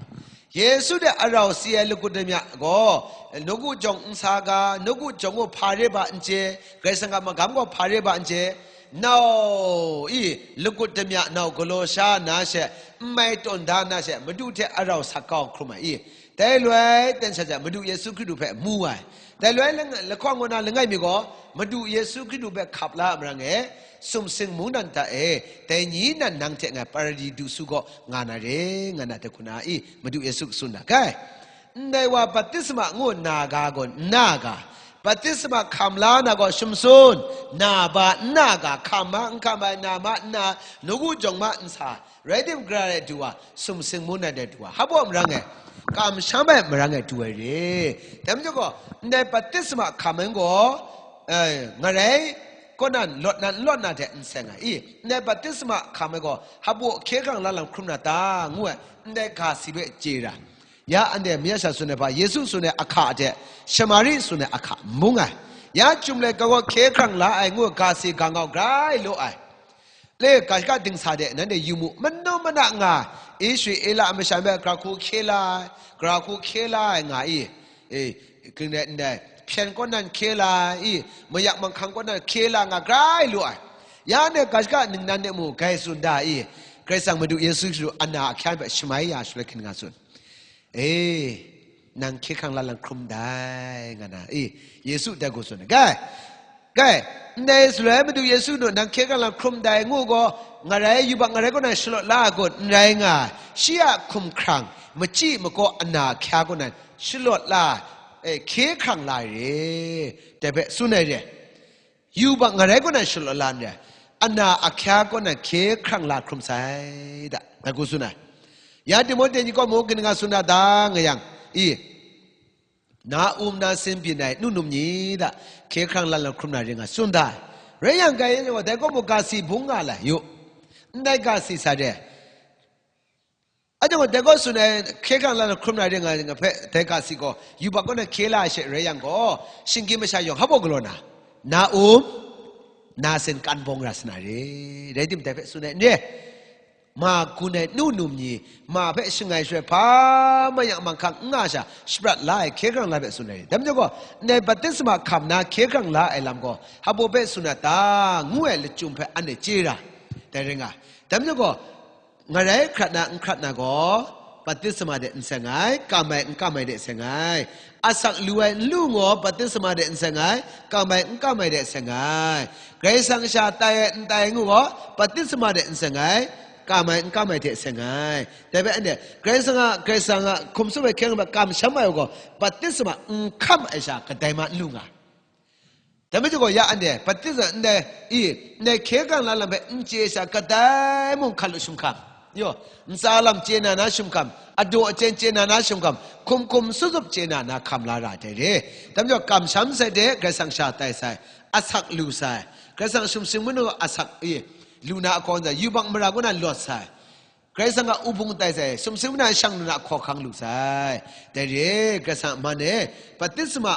Yesu hte arau si ai lagut damya gaw, nawku jawng n sa ga, nawku jawng gaw hpa re ba n chye, Karai Kasang a magam gaw hpa re ba n chye, nau i lagut damya nau galaw sha na she, n mai tawn da na she, Madu hte arau sak kau hkrum ai i, dai loi ten sha jang, Madu Yesu Hkristu hpe mu ai. Dai loi lang-, lahkawng kaw na langai mi gaw, Madu Yesu Hkristu hpe hkap la ai marang e, sumsing mungdan hta e, dai ni nan nang hte ngai Paradi du su gaw nga na re, nga na hte hku na i, Madu Yesu tsun na kai. Ndai wa baptisma ngu na ga gaw, n na ga, baptisma hkam la na gaw, shum tsun, na ba n na ga, hkam ma n hkam ai, na ma n na, nawku jawng ma n sa, rai tim, gara ai du wa, sumsing mungdan de du wa, hpaw marang e, kamsham ai marang e du ai re. Dai majaw gaw, ndai baptisma hkam ai gaw, eh, ngarai kaw nan lawt nan n lawt na hte n seng ai i, ndai baptisma hkam ai gaw, hpaw hkye hkrang la lam hkrum na ta, ngu ai, ndai ga si hpe chye ra. Ya anhte mi ya sha tsun ai hpa, Yesu tsun ai ahka hte, Shamari tsun ai ahka n bung ai. Ya chyum laika gaw hkye hkrang la ai ngu ga si ga ngau grai law ai. Le, ga shaka dingsa de nanhte yu mu, manu mana nga, Israela a masha hpe gara hku hkye la ai, gara hku hkye la ai nga i, e, kaning rai ndai, hpyen kaw nan hkye la ai i, mayak manghkang kaw nan hkye la nga grai lu ai. Ya ndai ga shaka ningnan de mu, grai tsun da i, Karai Kasang Madu Yesu Hkristu ana ahkyan hpe shamai ya shaloi hkring nga tsun. E, nang hkye hkrang la lang hkrum dai, nga na, e, Yesu dai hku tsun ai. Gai, gai, ndai shaloi Madu Yesu nu nang hkye hkrang lang hkrum dai ngu gaw, ngarai yubak ngarai kaw nan shalawt la ai kun, n rai nga ai. Shi a hkum hkrang, machyi makaw ana ahkya kaw nan shalawt la ai, e, hkye hkrang la ai re, dai hpe tsun ai re. Yubak ngarai kaw nan shalawt la n re ai, ana ahkya kaw nan hkye hkrang la hkrum sai da, dai hku tsun ai. Ya Timote ni kaw mung kaning nga tsun da ta nga yang, i, na um na sin byin ai nu num ni da, hkye hkrang la lam hkrum na ring nga tsun da. Rai yang, grai yang gaw, dai kaw mung ga si bung nga lai yu, ndai ga si sa re. Anhte gaw dai kaw tsun ai, hkye hkrang la hkrum na ring nga, nga hpe, dai ga si gaw, yubak kaw nan hkye la ai she rai yang gaw, shinggyim masha yawng hpaw galaw na, na um, na sin kan bawng ra sa na re, rai tim dai hpe tsun ai n re. Ma gun ai nu num ni, ma hpe shangai shaloi hpa mayak manghkang n nga sha, shaprat la ai hkye hkrang la hpe tsun ai re. Dai majaw gaw, ndai baptisma hkam na hkye hkrang la ai lam gaw, hpaw hpe tsun na ta, ngu ai lachyum hpe anhte chye ra, dai rai nga. Dai majaw gaw, ngarai hkrat na n hkrat na gaw, baptisma de n seng ai, kam ai n kam ai de seng ai. Asak lu ai n lu gaw, baptisma de n seng ai, kam ai n kam ai de seng ai. Karai Kasang sha tai ai n tai ai ngu gaw, baptisma de n seng ai, kam ai n kam ai de seng ai. Dai hpe anhte, Karai Kasang a, Karai Kasang a hkum tsup ai hkying hpe kamsham ai gaw, baptisma n hkam ai sha kadai ma n lu nga. Dai majaw gaw, ya anhte, baptism ndai, i, ndai hkye hkrang la lam hpe n chye sha kadai mung hkam lu shum hkam, yo, ntsa lam chye na na shum hkam, adaw achyen chye na na shum hkam, hkum hkum sup sup chye na na hkam la ra ai re. Dai majaw, kamsham sai de, Karai Kasang sha tai sai, asak lu sai, Karai Kasang sumsing manu asak, i, lu na akawng sai, yubak mara kaw nan lawt sai, Karai Kasang a wubung tai sai, sumsing manu shang lu na ahkaw ahkang lu sai. Dai re, Karai Kasang a man e, baptisma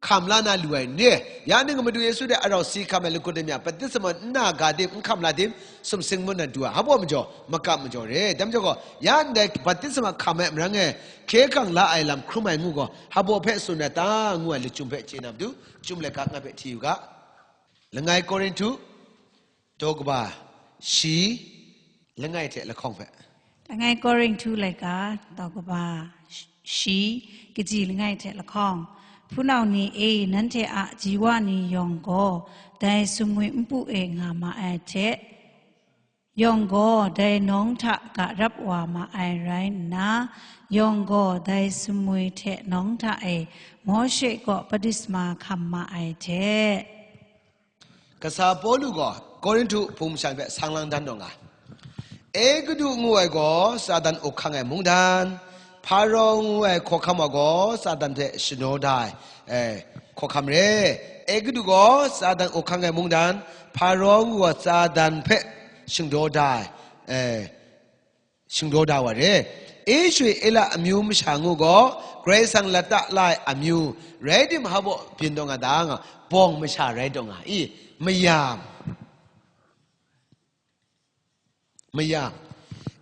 hkam la na lu ai n re. Ya ning Madu Yesu hte arau si hkam ai lagut ai mi a, batisma n na ga tim, n hkam la tim, sumsing mun na du ai. Hpa majaw, makam majaw re. Dai majaw gaw, ya ndai batisma hkam ai marang e, hkye hkrang la ai lam hkrum ai ngu gaw, hpa hpe tsun ai ta, ngu ai lachyum hpe chye na matu, chyum laika nga hpe hti yu ga. Langai Korinhtu, daw kaba shi, langai hte lahkawng hpe. Langai Korinhtu laika, daw kaba shi, kaji langai hte lahkawng. Hpunau ni e, nanhte a ji wa ni yawng gaw, dai sumwi npu e nga ma ai hte, yawng gaw dai nawng hta ga rap wa ma ai rai nna, yawng gaw dai sumwi hte nawng hta e Mawshe kaw batisma hkam ma ai hte. Kasa Pawlu gaw Korinhtu hpung masha hpe sang lang dan taw nga. Egutu ngu ai gaw Satan up hkang ai mungdan, Hparo ngu ai hkawhkam wa gaw Satan hte shadaw da ai, eh, hkawhkam re. Egutu gaw Satan up hkang ai mungdan, Hparo ngu wa Satan hpe shingdaw da ai, eh, shingdaw da wa re. Ishwe-ela amyu masha ngu gaw, Karai Kasang lata la ai amyu, rai tim, hpa byin taw nga ta nga, bawng masha rai taw nga i, mayam, mayam.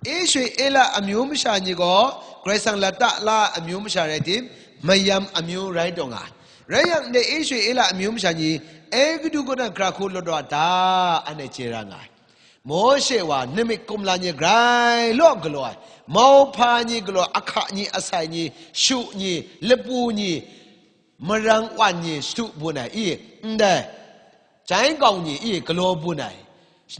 Ishwe-ela amyu masha ni gaw, Karai Kasang lata la ai amyu masha rai tim, mayam amyu rai taw nga. Rai yang, ndai Ishwe-ela amyu masha ni, Egutu kaw na gara hku lawt wa ta, anhte chye ra nga ai. Mawshe wa namik kumla ni grai law galaw ai, mauhpa ni galaw, ahka ni, asai ni, shu ni, lapu ni, marang wan ni shadu bun ai i, ndai jai gau ni i galaw bun ai,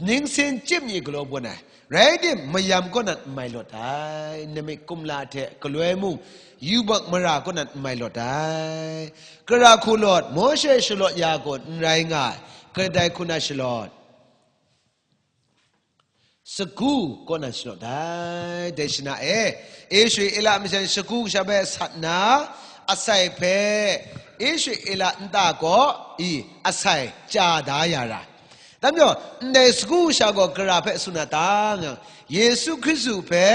ningsin chyip ni galaw bun ai, rai tim, mayam kaw nan n mai lawt ai, namik kumla hte galoi mung, yubak mara kaw nan n mai lawt ai, gara hku lawt, Mawshe shalawt ya gaw n rai nga ai, kadai hku na shalawt? Sagu kaw nan shalawt ai. Dai shana e, Ishwe-ela masha ni sagu kasha hpe sat nna, asai hpe Ishwe-ela nta kaw i asai chya da ya ra. Dai majaw, ndai sagu kasha gaw gara hpe tsun na ta nga, Yesu Hkristu hpe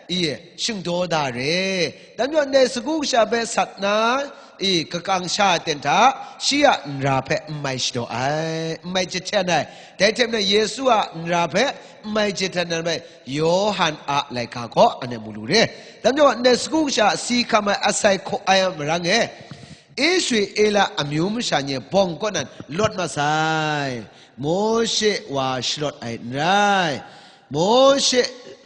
i shingdaw da re. Dai majaw, ndai sagu kasha hpe sat nna, i kakang sha aten hta, shi a nra hpe n mai shadaw ai, n mai jahten ai. Dai hte maren Yesu a nra hpe n mai jahten ai, Yawhan a laika gaw anhte mu lu re. Dai majaw, ndai sagu kasha si hkam ai asai hkaw ai a marang e, Ishwe-ela amyu masha ni bawng kaw nan lawt ma sai, Mawshe wa shalawt ai n rai. Mawshe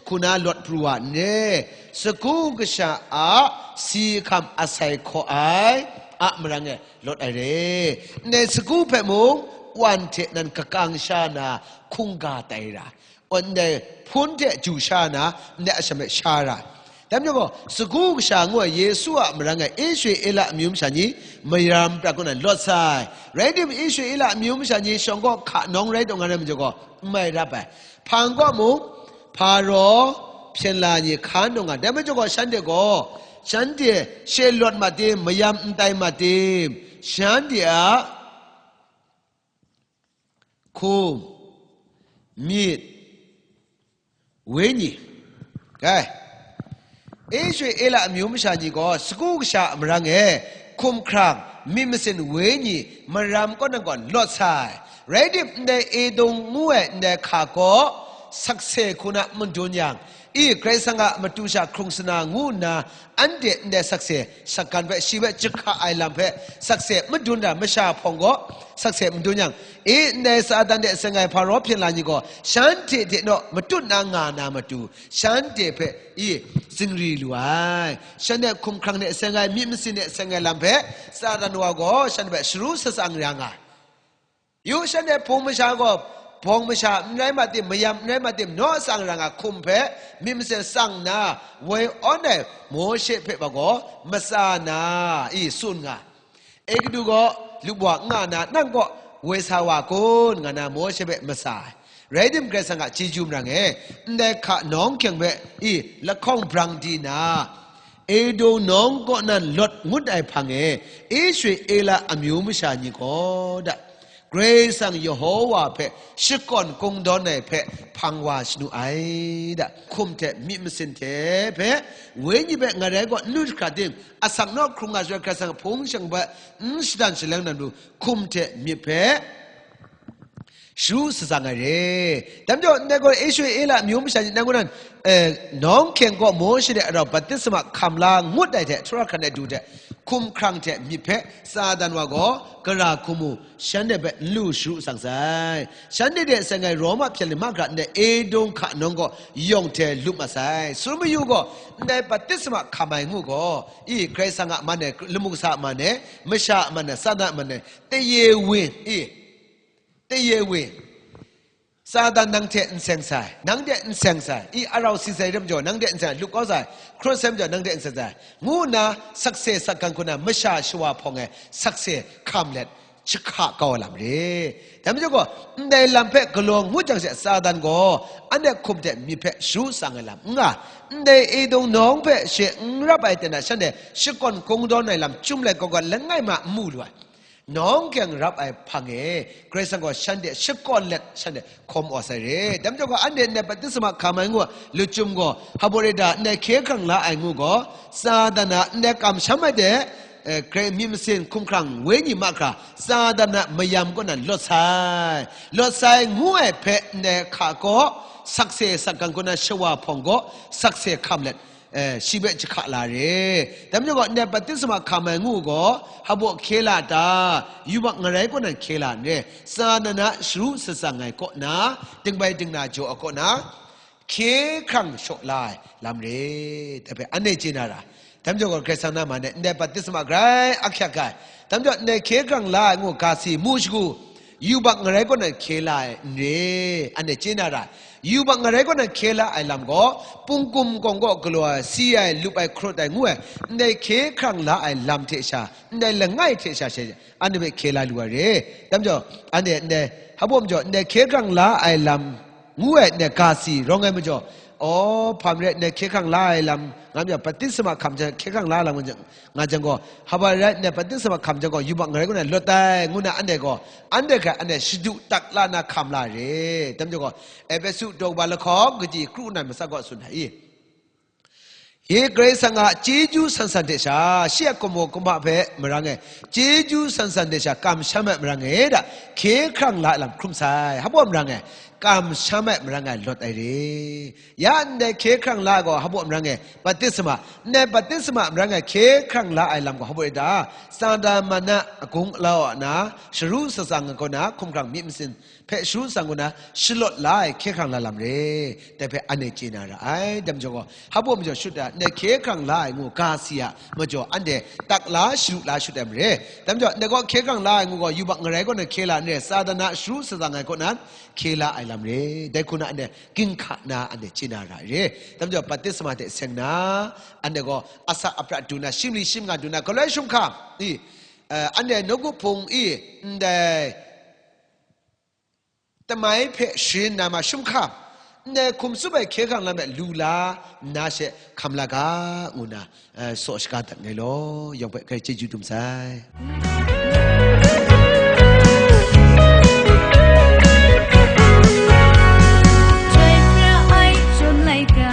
hku na lawt pru wa n re, sagu kasha a si hkam asai hkaw ai a marang e lawt ai re. Ndai sagu hpe mung wan hte nan kakang sha na hkungga tai ra, ndai hpun hte ju sha na ndai asham hpe sha ra. Dai majaw gaw, sagu kasha ngu ai Yesu a marang e Ishwe-ela amyu masha ni mayam prat kaw nan lawt sai. Rai tim, Ishwe-ela amyu masha ni shawng kaw hka nawng rai taw nga rai majaw gaw, n mai rap ai. Hpang kaw mung, Hparo, hpyen la ni hkan taw nga. Dai majaw gaw, shanhte gaw, shanhte she lawt ma tim, mayam n tai ma tim, shanhte a hkum, myit, wenyi. Kai. Ishwe-ela amyu masha ni gaw sagu kasha a marang e hkum hkrang, myit masin wenyi, maram kaw nan gaw lawt sai. Rai tim, ndai Edom ngu ai ndai hka gaw sakse hku na madun yang, i, Karai Kasang a matu sha hkrung sana ngu nna, anhte ndai sakse shakgan hpe, shi hpe jahka ai lam hpe sakse madun da masha hpawng gaw, sakse madun yang, i, ndai Satan hte seng ai Hparo hpyen la ni gaw, shanhte hte naw matut na nga na matu, shanhte hpe, i, zingri lu ai. Shanhte hkum hkrang hte seng ai, myit masin hte seng ai lam hpe, Satan wa gaw shanhte hpe sharu shatsang ya nga ai. Yu, shanhte hpung masha gaw, bawng masha n rai ma tim, mayam n rai ma tim, naw tsang ra nga hkum hpe myit masin tsang nna, woi awn ai Mawshe hpe wa gaw matsa na, i, tsun nga. Egutu gaw, lupwa n nga na, nang kaw woi sa wa kun, nga na Mawshe hpe matsa ai. Rai tim, Karai Kasang a chyeju marang e, ndai hka nawng hkyeng hpe, i, lahkawng brang di nna, Edom nawng kaw nan lawt ngut ai hpang e, Ishwe-ela amyu masha ni gaw da, Karai Kasang Yehowa hpe shakawn kungdawn ai hpe hpang wa shanu ai da. Hkum hte myit masin hte hpe, wenyi hpe ngarai kaw n lu jahkra ting, asak naw hkrung nga shara Karai Kasang a hpung shing hpe n shadan shaleng na lu, hkum hte myit hpe sharu shatsang ai re. Dai majaw, ndai gaw Israela amyu masha ni nang ngu nan, eh, nawng hkyeng kaw Mawshe hte rau baptisma hkam la ngut ai hte, htawra hkran ai du hte, hkum hkrang hte myit hpe Satan wa gaw gara hkum mu, shanhte hpe n lu sharu shatsang sai. Shanhte hte seng ai Roma hpyen lim mahkra ndai Edom hka nawng gaw yawng hte lup mat sai. Tsun mayu gaw, ndai baptisma hkam ai ngu gaw, i, Karai Kasang a man e, lamu kasa a man e, masha a man e, Satan a man e, taye wi, i, taye wi, Satan nang hte n seng sai, nang hte n seng sai, i, arau si sai ram jaw, nang hte n seng sai, lup kau sai, hkrat sai majaw, nang hte n seng sai, ngu nna sakse sakgan hku na masha shawa hpawng e sakse hkam let, jahka kau ai lam re. Dai majaw gaw, ndai lam hpe galaw ngut jang she, Satan gaw anhte hkum hte myit hpe sharu shatsang ai lam n nga, ndai Edom nawng hpe she n rap ai ten a shanhte shakawn kungdawn ai lam chyum let gaw gaw langai ma n mu lu ai. Nawng hkyeng rap ai hpang e, Karai Kasang gaw shanhte shakawn let, shanhte hkawm wa sai re. Dai majaw gaw, anhte ndai baptisma hkam ai ngu, lachyum gaw, hpa baw re da, ndai hkye hkrang la ai ngu gaw, Satan a ndai kamsham ai de, eh, Karai myit masin hkum hkrang wenyi mahkra, Satan a mayam kaw nan lawt sai. Lawt sai ngu ai hpe ndai hka gaw, sakse sakgan kaw nan shawa hpawng gaw, sakse hkam let, eh, shi hpe jahka la re. Dai majaw gaw, ndai baptisma hkam ai ngu gaw, hpa baw hkye la ta, yubak ngarai kaw nan hkye la n re, Satan a sharu shatsang ai kaw na, dingbai dingna jaw ai kaw na, hkye hkrang shaw la ai lam re, dai hpe anhte chye na ra. Dai majaw gaw, Karai Kasang na man e, ndai baptisma grai ahkyak ai. Dai majaw, ndai hkye hkrang la ai ngu ga si, mu shagu, yubak ngarai kaw nan hkye la ai n re, anhte chye na ra. Yubak ngarai kaw nan hkye la ai lam gaw, pungkum kawng kaw galaw ai, si ai, lup ai, hkrut ai ngu ai, ndai hkye hkrang la ai lam hte sha, ndai langai hte sha she, anhte hpe hkye la lu ai re. Dai majaw, anhte ndai, hpa baw majaw, ndai hkye hkrang la ai lam, ngu ai ndai ga si rawng ai majaw, aw, hpa marai ndai hkye hkrang la ai lam, nga majaw, baptisma hkam jang hkye hkrang la ai lam nga jang, nga jang gaw, hpa rai ndai baptisma hkam jang gaw, yubak ngarai kaw nan lawt ai, ngu na anhte gaw, anhte hkrai anhte shadu tak la na hkam la re. Dai majaw gaw, Ehpesu daw kaba lahkawng kaji kru nan matsat gaw tsun ai i. Ye Karai Kasang a chyeju san san hte sha, shi a kumhpa kumhpa hpe marang e, chyeju san san hte sha kamsham ai marang e da, hkye hkrang la ai lam hkrum sai, hpa baw marang e, kamsham ai marang e lawt ai re. Ya ndai hkye hkrang la ai gaw hpa baw marang e, baptisma, ndai baptisma marang e hkye hkrang la ai lam gaw hpa baw re da, Satan man a agung alau a na, sharu shatsang ai kaw na, hkum hkrang myit masin, hpe sharu shatsang kaw na, shalawt la ai hkye hkrang la lam re, dai hpe anhte chye na ra ai. Dai majaw gaw, hpa baw majaw shut ai, ndai hkye hkrang la ai ngu ga si a majaw, anhte tak la, shadu la shut ai mare. Dai majaw, ndai gaw hkye hkrang la ai ngu gaw, yubak ngarai kaw nan hkye la n re, Satan a sharu shatsang ai kaw nan hkye la ai lam re. Dai hku na anhte ginhka na anhte chye na ra ai re. Dai majaw, baptisma hte seng na, anhte gaw asak aprat du na, shimli shimnga du na, galoi shumhkam i, eh, anhte nawku hpung i, ndai tamai hpe sharin na ma shumhkam, ndai hkum tsup ai hkye hkrang lam e lu la nna she hkam la ga, ngu na, eh, saw shaga dat nngai law, yawng hpe grai chyeju dum sai. Chyoi pra ai chyum laika,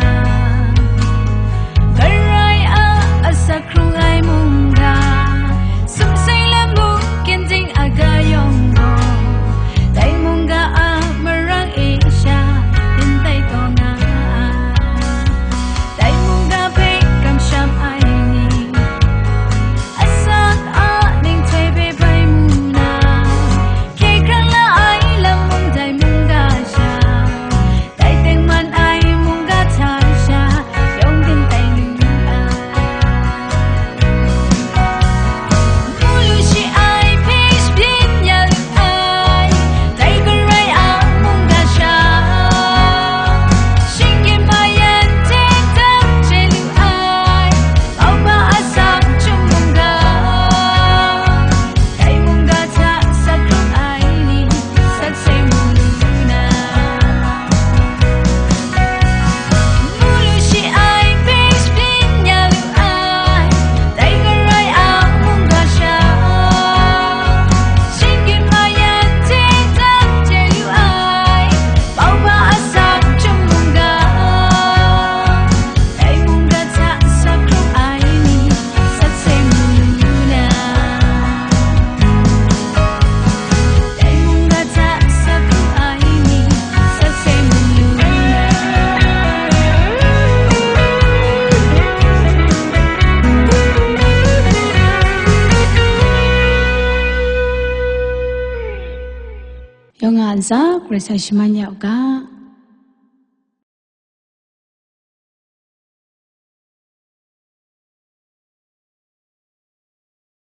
Karai a asak hkrung ai mungga, sumsing lamu kyenjing aga yawng gaw, dai mungga a marang e sha, din tai taw nga ai. Dai mungga hpe kamsham ai ni, asak a ninghtoi hpe Ntsa, Karai Kasang shaman ya u ga.